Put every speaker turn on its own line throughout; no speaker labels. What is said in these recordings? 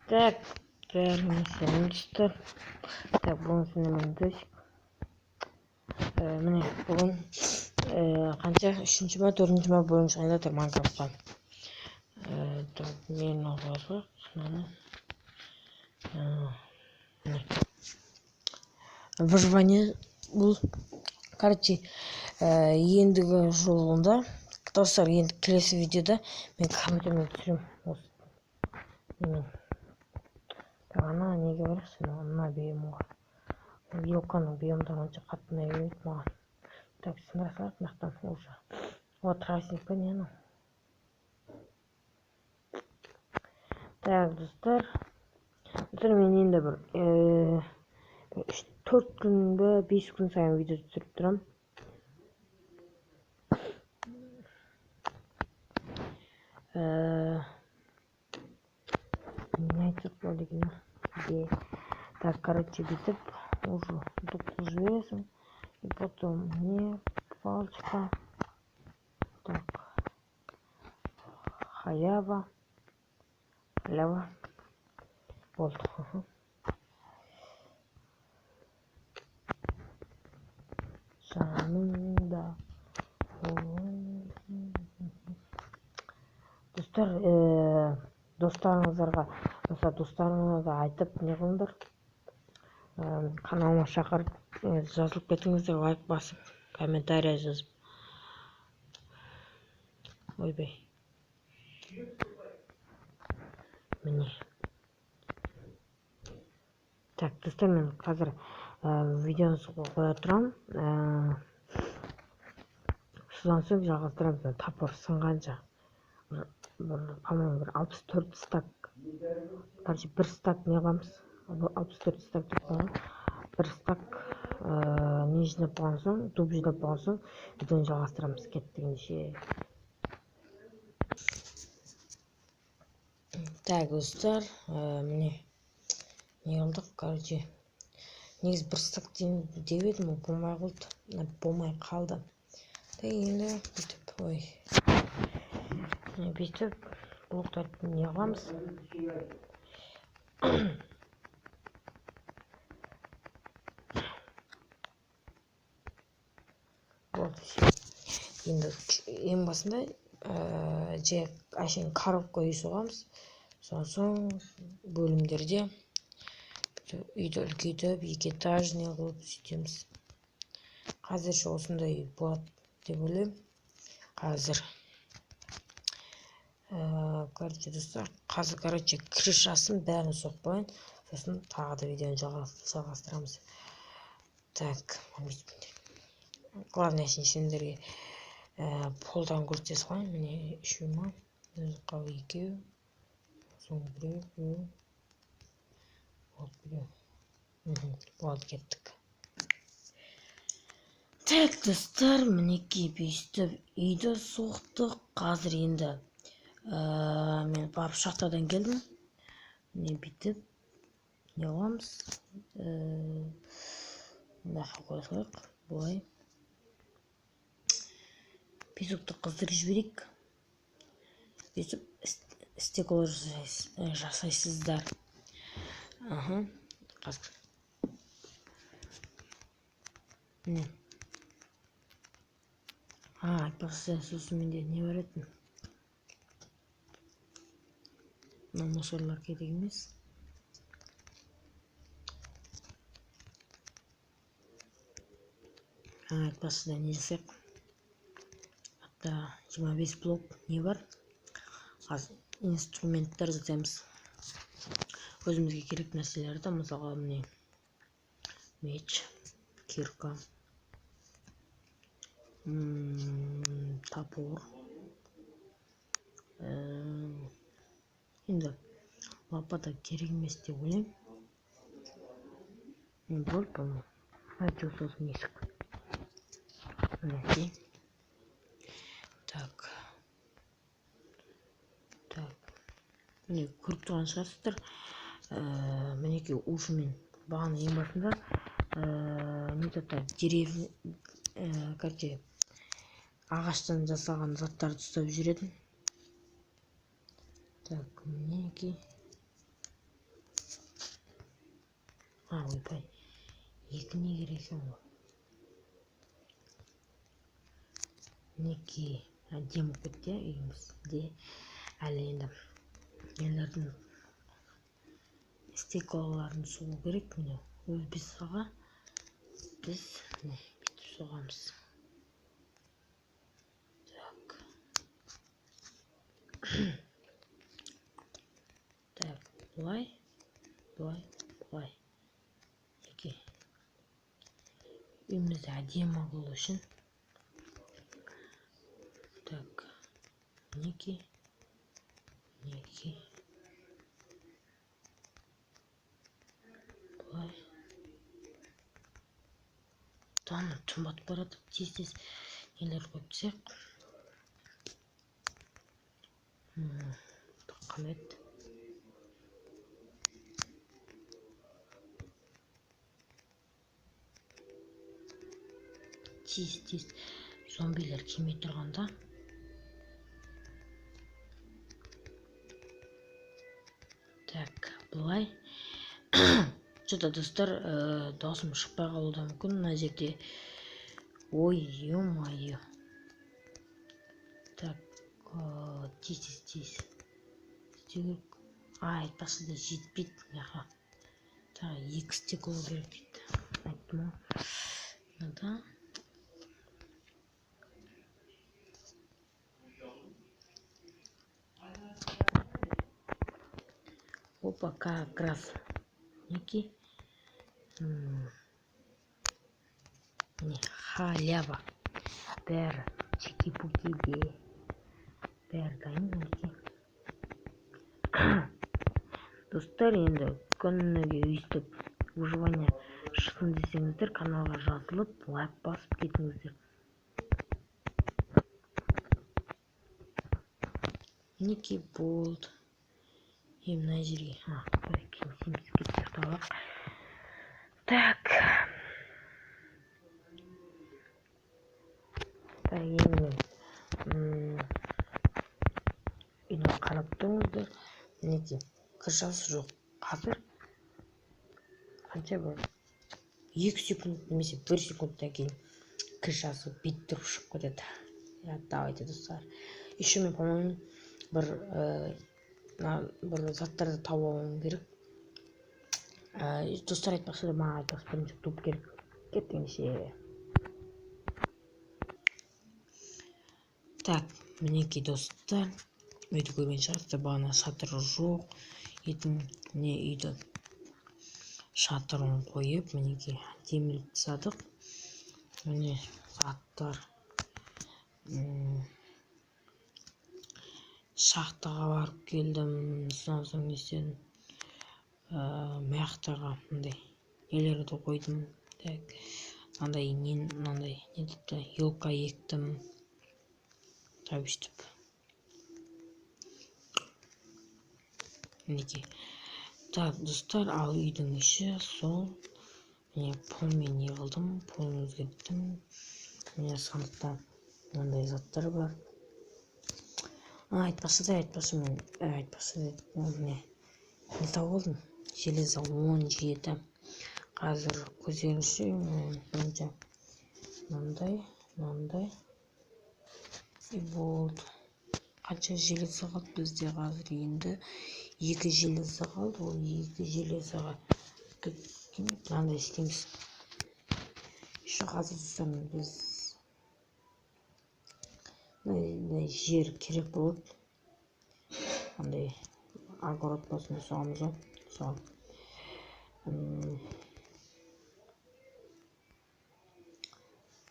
Так, бәріне сәлем, достар. Так, бүгін сіздермен Досик. Міне, бүгін қанша, үшінші ма, төртінші ма бөлім шығайын жатыр Майнкрафтқа. Так, мен алып мынаны. Міне. Выживание бұл, короче, ендігі жолында, достар, енді келесі видеода мен компьютермен түсіремін осы немен. Так, ана неге барайықшы, мына биомға. Вилканың биомдары онша қатты ұнай бермейді маған. Так, сындыра салайық мына жақтан уже. О, тростник па, не анау? Так, достар. Достар, мен енді бір 3-4 күн бе, 5 күн сайын видео түсіріп тұрамын. Не айтсақ болады екен, а? Так, короче, бүйтіп уже қылып жібересің. И потом не палочка. Так. Халява. Халява. Болды. Жаныңда. Достар, достарыңыздарға, мысалы, достарыңызға айтып не қылыңдар, каналыма шақырып, жазылып кетіңіздер, лайк басып, комментарий жазып. Ойбай. Міне. Так, достар, мен қазір видеоны қоя тұрамын. Содан соң жалғастырамыз. Топор сынғанша. Бір, по-моему, бір 64 стак. Короче, бір стак не қыламыз? 64 стак деп қойған. Бір стак не жинап болған соң, дуб жинап болған соң, видеоны жалғастырамыз. Кеттік ендеше. Так, достар, міне не қылдық, короче, негізі бір стак деп едім, ол болмай қалды. Болмай қалды. Так, енді бүйтіп, ой. Міне бүйтіп блоктарды не қыламыз? Болды. Енді ең басында жай әшейін коробка үй соғамыз. Содан соң бөлімдерде үйді үлкейтіп, екі этажный қылып сөйтеміз. Қазірше осындай үй болады деп ойлаймын. Қазір. Короче, достар, қазір, короче, крышасын бәрін соғып қояйын. Сосын тағы да видеоны жалғастырамыз. Так, главное, сендерге полдан көрсете салайын. Міне үшеу ма? Мына жаққа екеу, соң біреу, біреу. Болды, біреу. Болды, кеттік. Так, достар, мінекей бүйтіп үйді соқтық. Қазір енді мен барып шахтадан келдім. Міне бүйтіп не қыламыз? Мына жаққа қоя салайық. Былай. Песокты қыздырып жіберейік. Бүйтіп стекло жасайсыздар. Аха. Қазір. Міне. Айтпақшы, сосын менде не бар еді? Мына мусорлар керек емес. Айтпақшы, не жасайық? Атта 25 блок не бар? Қазір инструменттер жасаймыз. Өзімізге керек нәрселерді, мысалға, міне меч, кирка, топор. Енді лопата керек емес деп ойлаймын. Мен болды, по-моему. Жоқ, сосын есік. Мінекей. Так. Так. Міне көріп тұрған шығарсыздар. Мінекей ушымен бағана ең басында, не заттар, деревня, короче, ағаштан жасалған заттарды ұстап жүретін. Так, мінекей. Ойбай, екі не керек екен ғой. Мінекей, әдемі болып кетті үйімізде. Әлі енді нелердің стеклоларын соғу керек. Міне, өз біз міне бүйтіп соғамыз. Так. Так, былай, былай, былай. Мінекей. Үйімізді әдемі болу үшін. Так, мінекей, мінекей. Былай. Таң түн батып барады. Тез-тез нелер қойып тастайық. Қандай еді? Тез-тез зомбилер келмей тұрғанда. Так, былай. Что-то достар, даусым шықпай қалуы да мүмкін мына жерде. Ой, ё-моё. Так, тез, тез, тез. Істеу керек. Айтпақшы да жетпейді мына. Так, екі стекло керек дейді. Айттым ғой. Мынада. Опа, как раз. Некий. Міне, халява. Бәрі чики-пукиде. Бәрі дайын, мінекей. Достар, енді күніге өйстіп выживание шықсын десеңіздер, каналға жазылып, лайк басып кетіңіздер. Мінекей, болды. Енді мына жерге, киім. Так. Так, енді үйді қарап тұрыңыздар. Мінекей, крышасы жоқ. Қазір қанша бір 2 секунд немесе 1 секундтан кейін крышасы бет тұрып шығып кетеді. Давайте, достар. Еще мен, по-моему, бір заттарды тауып алуым керек. Достар, айтпақшы, маған айтпақшы, бірінші туп керек. Кеттік ендеше. Так, мінекей, достар, үйді көрген шығарсыздар, бағана шатыры жоқ етін. Міне, үйді шатырын қойып, мінекей, әдемілеп тастадық. Міне, заттар. Шахтаға барып келдім. Содан соң не істедім? Маяқтарға мындай нелерді қойдым. Так, мынандай не, мынандай не депті, елка ектім. Так, өйстіп. Мінекей. Так, достар, ал үйдің іші сол. Міне, полмен не қылдым, полын өзгерттім. Міне, сандықта мынандай заттар бар. Айтпақшы да, айтпақшы, мен, айтпақшы да, міне, не тауып алдым? Железо 17. Қазір көздеріңізше, бірінші мынандай, мынандай. И болды. Қанша железо қалды бізде қазір? Енді 2 железо қалды. Ол 2 железоға мынандай істейміз. Еще қазір, достар, біз мына жер керек болады. Андай огород болсын соғамыз ғой. Соған.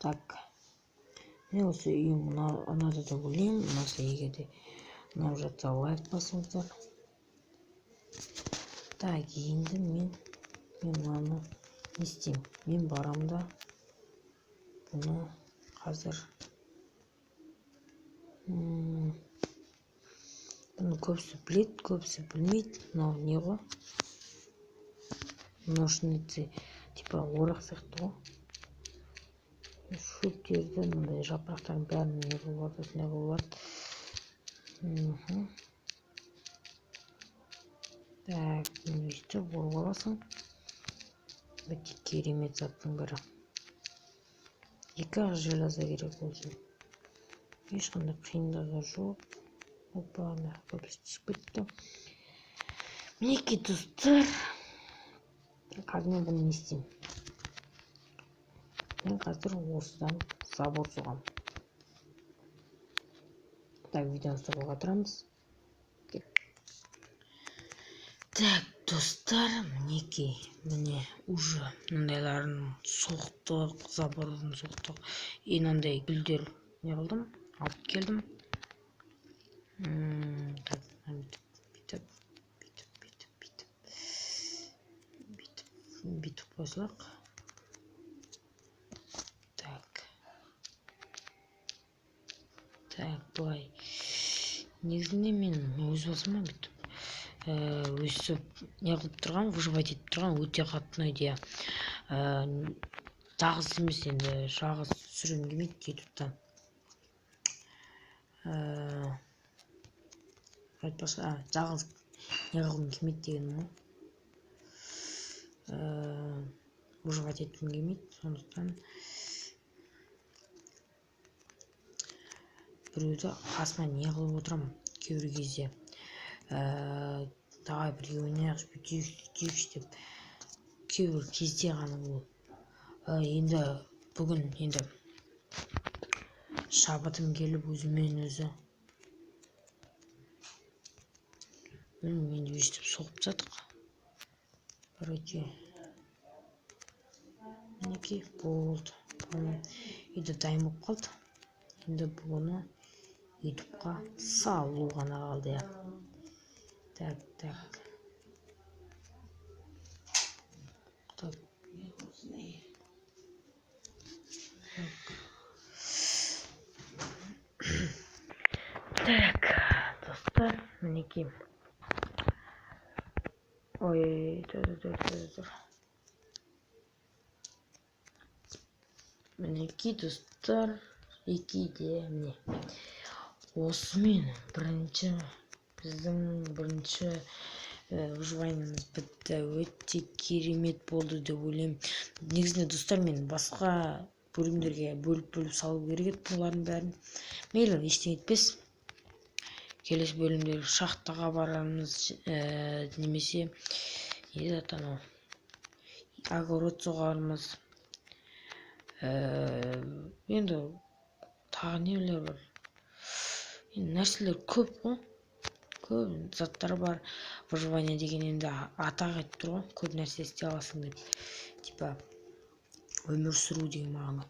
Так. Міне, осы үйім ұнады деп ойлаймын. Ұнаса, егер де ұнап жатса, лайк басыңыздар. Так, енді мен мынаны не істеймін? Мен барам да бұны қазір, бұны көбісі біледі, көбісі білмейді. Мынау не ғой? Ножницы, типа орақ сияқты ғой. Шөптерді, мындай жапырақтардың бәрін не қылып алады, осындай қылып алады. Так, міне, өйстіп орып аласың. Өте керемет заттың бірі. 2 ақ железо керек болсын. Ешқандай қиындығы жоқ. Опа, көбісі түсіп кетті. Мінекей, достар. Қазір мен бұны не істеймін? Мен қазір осыдан забор соғамын. Так, видеоны соғуға тұрамыз. Так, достар, мінекей, міне уже мындайларын соқтық, заборын соқтық. И мынандай гүлдер не қылдым, алып келдім. Так, бүйтіп, бүйтіп, бүйтіп, бүйтіп, бүйтіп, бүйтіп қойсақ. Так. Так, былай. Негізінде мен өз басыма бүйтіп өсіп не қылып тұрған, выживать етіп тұрған өте қатты ұнайды, иә. Жалғыз емес енді, жалғыз түсіргім келмейді ютубта. Айтпақшы, жалғыз не қылғым келмейді дегенім ғой. Выживать еткім келмейді, сондықтан біреуді қасыма не қылып отырамын кейбір кезде. Давай бірге ойнайықшы, бүйтейікші, сөйтейікші деп кейбір кезде ғана ол. Енді бүгін енді шабытым келіп өзімен өзі білмеймін, енді өйстіп соғып тастадық. Короче, мінекей болды. Үйде дайын болып қалды. Енді бұны ютубқа салу ғана қалды, иә. Так, так. Так. Так, достар, мінекей. Ой, тұр, тұр, тұр, тұр. Мінекей, достар, екейде міне. Осымен біздің бірінші выживаниеміз бітті. Өте керемет болды деп ойлаймын. Негізінде, достар, мен басқа бөлімдерге бөліп-бөліп салу керек еді бұлардың бәрін. Мейлі, ештеңе етпес. Келесі бөлімдер шахтаға барамыз, немесе не зат анау, огород соғармыз. Енді тағы нелер бар? Енді нәрселер көп қой. Көп заттар бар. Выживание деген енді атақ етіп тұр ғой, көп нәрсе істей аласың деп. Типа өмір сүру деген мағына.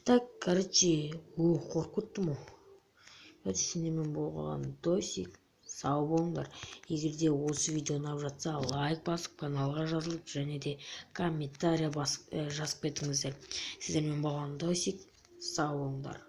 Так, короче, о, қорқып кеттім ғой. Короче, сендермен болған Досик. Сау болыңдар. Егер де осы видео ұнап жатса, лайк басып, каналға жазылып, және де комментарий басып, жазып кетіңіздер. Сіздермен болған Досик. Сау болыңдар.